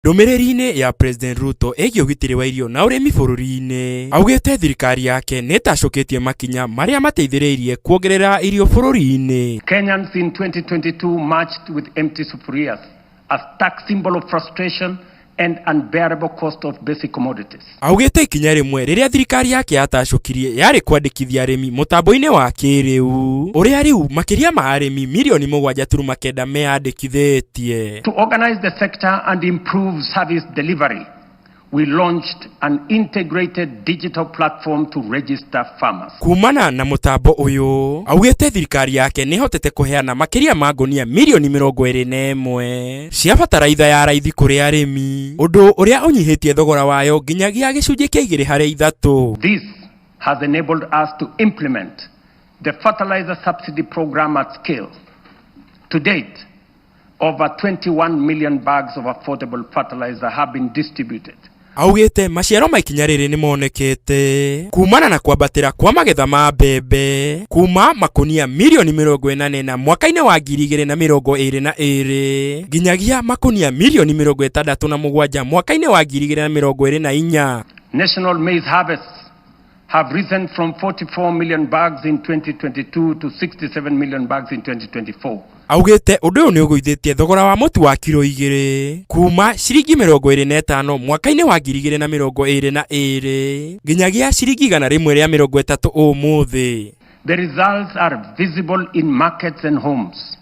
Ndũmĩrĩri-inĩ ya President Ruto ĩgiĩ ũgitĩri wa irio na ũrĩmi bũrũri-inĩ, augĩte thirikari yake nĩ ĩtacũkĩtie makinya marĩa mateithĩrĩirie kuongerera irio bũrũri-inĩ. Kenyans in 2022 marched with empty sufurias, a stark symbol of frustration and unbearable cost of basic commodities. Augĩte ikinya rĩmwe rĩrĩa thirikari yake yatacũkirie yarĩ kwandĩkithia arĩmi mũtambo-inĩ wa kĩrĩu ũrĩa rĩu makĩria ma arĩmi mirioni 7.9 meyandĩkithĩtie. To organize the sector and improve service delivery, we launched an integrated digital platform to register farmers. Kumana na mũtambo ũyũ, augĩte thirikari yake nĩ ĩhotete kũheana makĩria ma ngũnia mirioni 21 cia bataraitha ya raithi kũrĩ arĩmi, ũndũ ũrĩa ũnyihĩtie thogora wayo nginyagia gĩcunjĩ kĩa 2 harĩ 3. This has enabled us to implement the fertilizer subsidy program at scale. To date, over 21 million bags of affordable fertilizer have been distributed. Augĩte maciaro ma ikinya rĩrĩ nĩ monekete kumana na kwambatĩra kwa magetha ma mbembe kuma makunia mirioni 44 mwaka-inĩ wa 2022 nginyagia makunia mirioni 67 mwaka-inĩ wa 2024. National maize harvests have risen from 44 million bags in 2022 to 67 million bags in 2024. Augĩte ũndũ ũyũ nĩ ũgũithĩtie thogora wa mũtu wa kiro 2 kuma ciringi 25 mwaka-inĩ wa 2022 nginyagia ciringi 130 ũmũthĩ. The results are visible in markets and homes.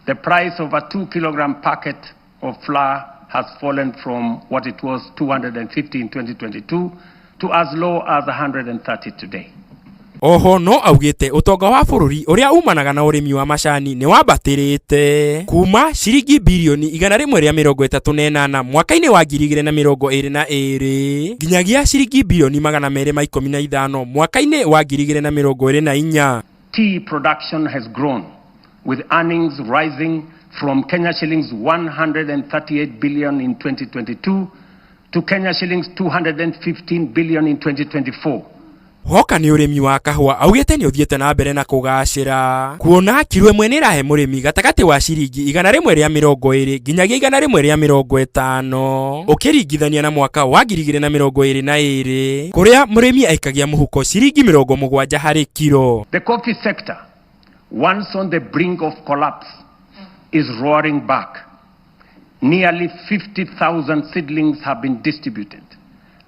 The price of a 2 kilogram packet of flour has fallen from what it was 250 in 2022 to as low as 130 today. Oho no augĩte ũtonga wa bũrũri ũrĩa umanaga na ũrĩmi wa macani nĩ wambatĩrĩte kuma ciringi birioni 138 mwaka-inĩ wa 2022 nginyagia ciringi birioni 215 mwaka-inĩ wa 2024. Tea production has grown, with earnings rising from Kenya shillings 138 billion in 2022 to Kenya shillings 215 billion in 2024. Hoka nĩ ũrĩmi wa kahũa, augĩte nĩ ũthiĩte na mbere na kũgacĩra kuona kiro 1 nĩ ĩrahe mũrĩmi gatagatĩ wa ciringi 120 nginyagia 150 ũkĩringithania na mwaka wa 2022 kũrĩa mũrĩmi aikagia mũhuko ciringi 70 harĩ kiro. The coffee sector, once on the brink of collapse, is roaring back. Nearly 50,000 seedlings have been distributed.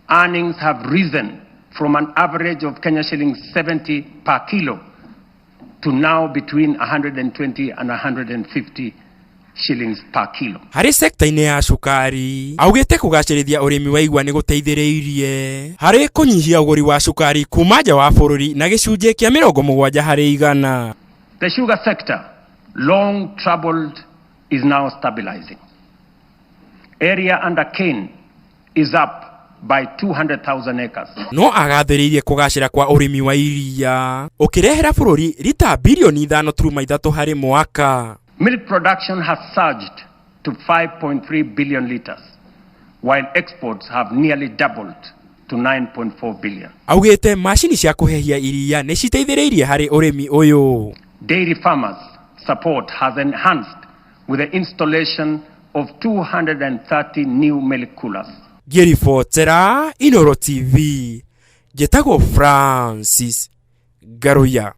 Earnings have risen from an average of Kenya shillings 70 per kilo to now between 120 and 150 shillings per kilo. Harĩ sekta-inĩ ya cukari, augĩte kũgacĩrithia ũrĩmi wa igwa nĩ gũteithĩrĩirie harĩ kũnyihia ũgũri wa cukari kuma nja wa bũrũri na gĩcunjĩ kĩa 70%. The sugar sector, long troubled, is now stabilizing. Area under cane is up by 200,000 acres. No agathĩrĩirie kũgacĩra kwa ũrĩmi wa iria ũkĩrehera bũrũri rita birioni 5.3 harĩ mwaka. Milk production has surged to 5.3 billion liters, while exports have nearly doubled to 9.4 billion. Augĩte macini cia kũhehia iria nĩ citeithĩrĩirie harĩ ũrĩmi ũyũ. Dairy farmers support has enhanced with the installation of 230 new milk coolers. Ngĩribotera Inoro TV, njĩtagwo Francis Ngaruya.